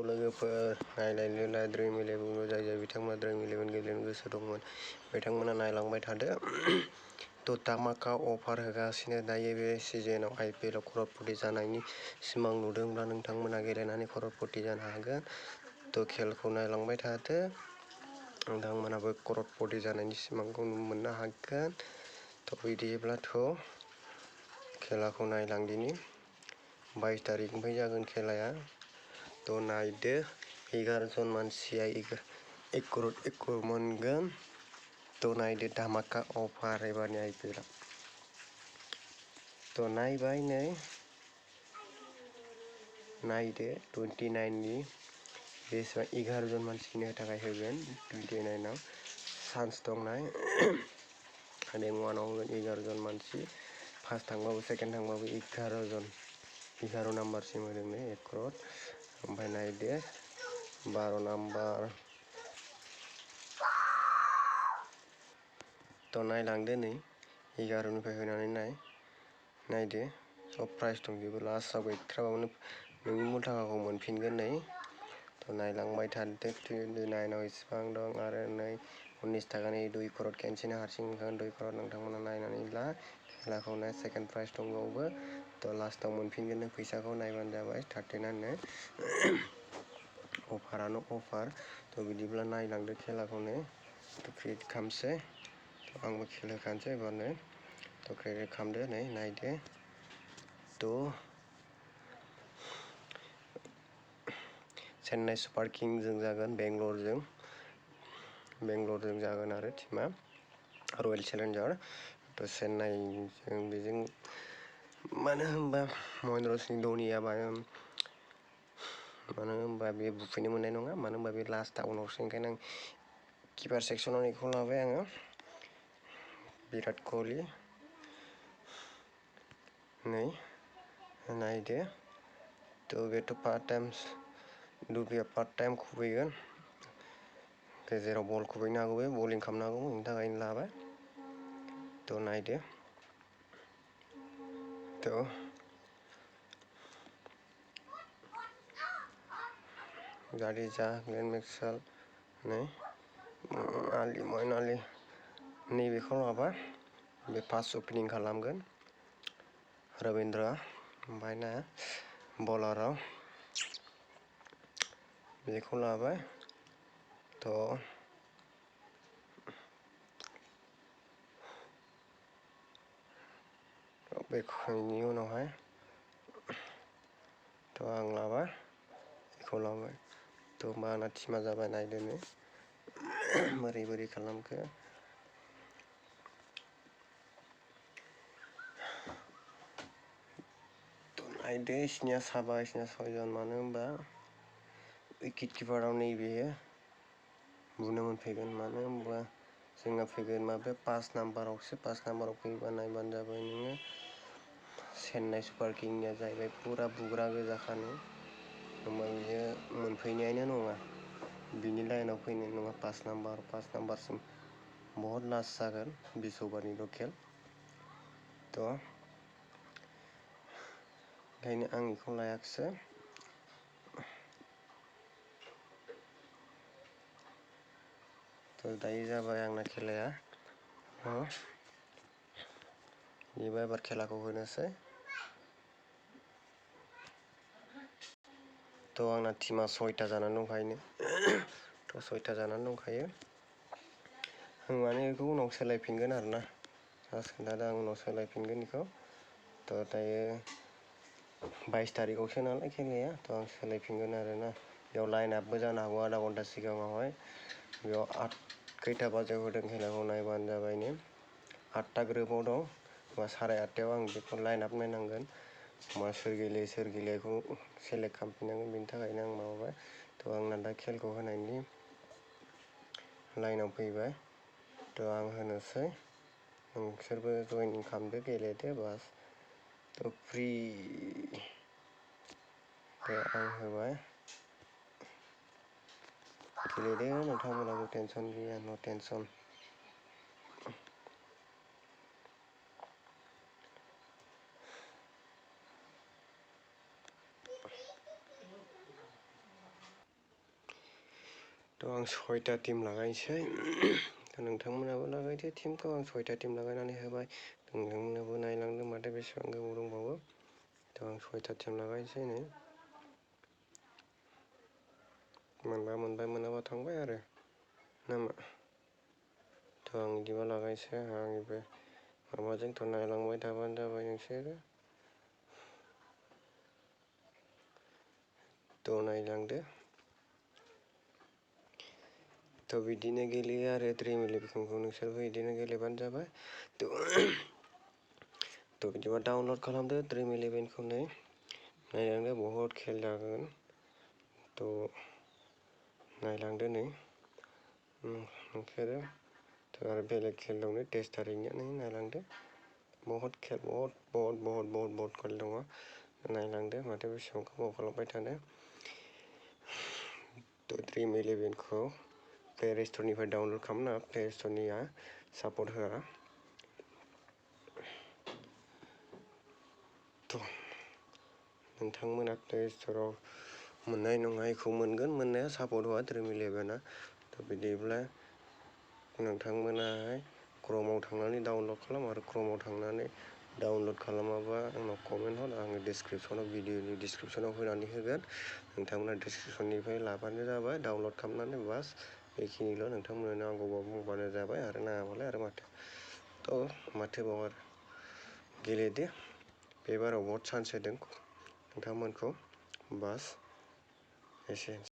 लोगोफोर नायलाय नुलाय ड्रिम 11 जाय बिथांमोना ड्रिम 11 गेलेनो गोसो दंमोन बिथांमोना नायलांबाय थादो। थ' धामाका अफार होगासिनो दायो बे सिजनाव IPL आव कर'रपति जानायनि सिमां नुदोंब्ला नोंथांमोना गेलेनानै कर'रपति जानो हागोन। थ' खेलखौ नायलांबाय थादो, नोंथांमोनाबो कर'रपति जानायनि सिमांखौ मोननो हागोन। थ' बिदिब्लाथ' खेलाखौ नायलांदिनि 22 तारिखनिफ्राय जागोन खेलाया। थ' नायदो 11 जन मानसिया 1 करोड़ मोनगोन। थ' नायदो धामाका अफार एबारनि IPL आव। थ' नायबाय नै नायदो 29 नि बेसेबां 11 जन मानसिनि थाखाय होगोन 29 आव चान्स दं नाय। रेंक 1 आव होगोन 11 जन मानसि, फार्स्ट थांबाबो सेकेन्ड थांबाबो 11 नाम्बारसिम होदोंनो 1 करोड़। ओमफ्राय नायदो 12 नाम्बार। थ' नायलांदो नै 11 निफ्राय होनानै नायदो सब प्राइस दंजोबो, लास्टआव गैथ्राबाबो नोंनि मुल थाखाखौ मोनफिनगोन नै। थ' नायलांबाय थादो 29 आव इसिबां दं आरो नै 19 थाखानि 2 करोड़ खेनसेनो हारसिं मोनखागोन 2 करोड़। नोंथांमोना नायनानै ला खेलाखौ नाय, सेकेन्ड प्राइस दंबावो। थ' लास्टआव मोनफिनगोन नों फैसाखौ नायबानो जाबाय 39 नो। अफारानो अफार। थ' बिदिब्ला नायलांदो खेलाखौनो। थ' क्रिएट खालामसै, आंबो खेल होखानोसै एबारनो। थ' क्रिएट खालामदो नै नायदो। थ' चेन्नाइ सुपार किंजों जागोन बेंगलरजों जागोन आरो टिमा रयेल चेलेन्जार। थ' चेन्नाइजों बेजों मानो होनबा महेन्द्र सिं धोनीया बे बुफैनो मोननाय नङा, मानो होनबा बे लास्ट उनावसो, ओंखायनो आं किपार सेक्सनाव बेखौ लाबाय आङो बिराट कहलि। नै नायदो थ' बेथ' दुबिया पार्ट टाइम खुबैगोन, गेजेराव बल खुबैनो हागौ, बे बलिं खालामनो हागौ, बेनि थाखायनो लाबाय। थ' नायदो थ' जाडेजा, ग्लेन मेक्सवेल, नै मइन आलि नैबेखौ लाबाय, बे फार्स्ट अपेनिं खालामगोन रविन्द्र। ओमफ्राय ना बलाराव बेखौ लाबाय। थ' बेनि उनावहाय थ' आं लाबाय बेखौ लाबाय। थ' होमबा आंना टिमा जाबाय, नायदो नै बोरै खालामखो। थ' नायदो इसिनिया 6 जन, मानो होनबा उइकेट किपाराव नैबेयो बुनो मोनफैगोन, मानो होनबा जोंना फैगोन माबाया 5 नाम्बारावसो। 5 नाम्बाराव फैबा नायबानो जाबाय नोङो। चेन्नाइ सुपार किंनिया जाहैबाय फुरा बुग्रा गोजाखानो, होमबा बियो मोनफैनायानो नङा, बिनि लाइनाव फैनाय नङा। 5 नाम्बारसिम बहुद लास जागोन 20 अभारनिल' खेल। थ' ओंखायनो आं बेखौ लायाखिसै। थ' दायो जाबाय आंना खेलाया। बिदिबा एबार खेलाखौ होनोसै। थ' आंना टिमा 6था जानानै दंखायो। थ' 6था जानानै दंखायो। आं माने बेखौ उनाव सोलायफिनगोन आरोना, जास्ट खोन्थादों आं उनाव सोलायफिनगोन बेखौ। थ' दायो 22 तारिखआवसो नालाय खेलाया, थ' आं सोलायफिनगोन आरोना। बेयाव लाइन आपबो जानो हागौ आधा घन्टा सिगाङावहाय। बेयाव खैथा बाजियाव होदों खेलाखौ नायबानो जाबाय नै 8टा ग्रुपआव दं, होमबा 8:30आव आं बेखौ लाइन आप नायनांगोन। होमबा सोर गेलेयोखौ सेलेक्ट खालामफिननांगोन, बेनि थाखायनो आं माबाबाय। थ' आंना दा खेलखौ होनायनि लाइनाव फैबाय। थ' आं होनोसै, नोंसोरबो जइन खालामदो, गेलेदो बास। थ' फ्रि आं होबाय, गेलेदो नोंथांमोनाबो, टेनसन गैया, न' टेनसन। थ' आं 6टा टीम लागायनोसै थ' नोंथांमोनाबो लागायदो टीमखौ आं 6टा टीम लागायनानै होबाय नोंथांमोनाबो नायलांदो माथो बेसेबां गोबाव दंबावो थ' आं 6टा टीम लागायनोसै नै मोनबा मोनबाय मोनाबा थांबाय आरो नामा थ' आं बिदिबा लागायनोसै आंनिबो माबाजोंथ' नायलांबाय थाबानो जाबाय नोंसोरो थ' नायलांदो थ' बिदिनो गेलेयो आरो ड्रिम इलेभेनखौ नोंसोरबो बिदिनो गेलेबानो जाबाय थ' बिदिबा डाउनलड खालामदो ड्रिम इलेभेनखौ नै नायलांदो बहुद खेल जागोन थ' नायलांदो नै नोंसोरो थ' आरो बेलेग खेल दङ टेस्ट थारिखनिया नै नायलांदो बहुद खेल बहुद खेल दङ नायलांदो माथो बेसेबां गोबाव खालामबाय थानो थ' ड्रिम इलेभेनखौ प्ले स्ट'रनिफ्राय डाउनलड खालामना प्ले स्ट'रनिया सापर्ट होआ थ' नोंथांमोना प्ले स्ट'राव मोननाय नङा बेखौ मोनगोन मोननाया सापर्ट होआ ड्रिम इलेभेना थ' बिदिब्ला नोंथांमोनाहाय क्रोमाव थांनानै डाउनलड खालाम आरो क्रोमाव थांनानै डाउनलड खालामाबा आंनाव कमेन्ट हर आङो डिसक्रिपसनाव भिडिअनि डिसक्रिपसनाव होनानै होगोन नोंथांमोना डिसक्रिपसननिफ्राय लाबानो जाबाय डाउनलड खालामनानै बास बेखिनिल' नोंथांमोननो नांगौबा बुंबानो जाबाय आरो नाङाबालाय आरो माथो थ' माथोबाव आरो गेलेदो बे बाराव बहुद चान्स होदों नोंथांमोनखौ बास एसेनोसै